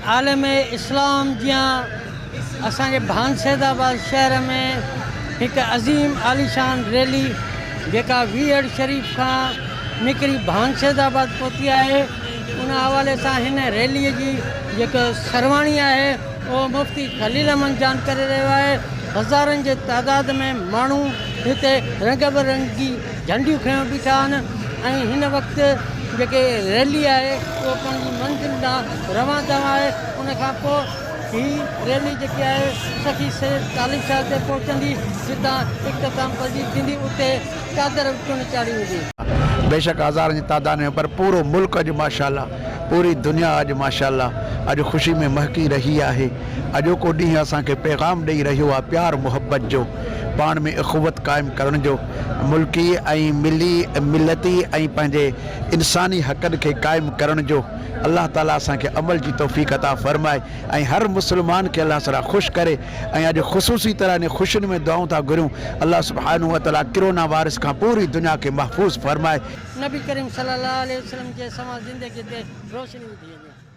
عالم اسلام جيان اسان جي ڀان سيد آباد شهر ۾ هڪ عظيم عاليشان ريلي جيڪا ويهڙ شريف کان نڪري ڀان سيد آباد پهتي آهي ان حوالي سان هن ريلي جي جيڪو سرواڻي آهي اهو مفتي خليل احمد جان ڪري رهيو آهي هزارن جي تعداد ۾ ماڻهو هتي رنگ برنگي جهنڊيون کنيو بيٺا آهن ۽ هن وقت جيڪي ريلي آهي اهو پنهنجي منزل ڏانهن روان دوان آهي ان کان پوء هي ريلي جيڪي آهي سخي سيد طالب شاهه تي پهچندي جتان اختتام پذير ٿيندي اتي چادر به پڻ چاڙهي ويندي. بيشڪ هزارن جي تعداد ۾ پر پورو ملڪ اڄ ماشاءالله پوري دنيا اڄ ماشاءالله اڄ خوشي ۾ مهڪي رهي آهي اڄوڪو ڏينهن اسان کي پيغام ڏئي رهيو آهي پيار محبت جو پاڻ ۾ اخوت قائم ڪرڻ جو ملڪي ۽ ملي ملتي ۽ پنهنجي انساني حقن کي قائم ڪرڻ جو الله تعالي اسان کي عمل جي توفيق عطا فرمائي ۽ هر مسلمان کي الله تعالي خوش ڪري ۽ اڄ خصوصي طرح انهي خوشين ۾ دعائون ٿا گهريون الله سبحانه وتعالي ڪرونا وائرس کان پوري دنيا کي محفوظ فرمائي. نبي ڪريم صلي الله عليه وسلم جي سوان زندگي تي روشني وڌي وڃي.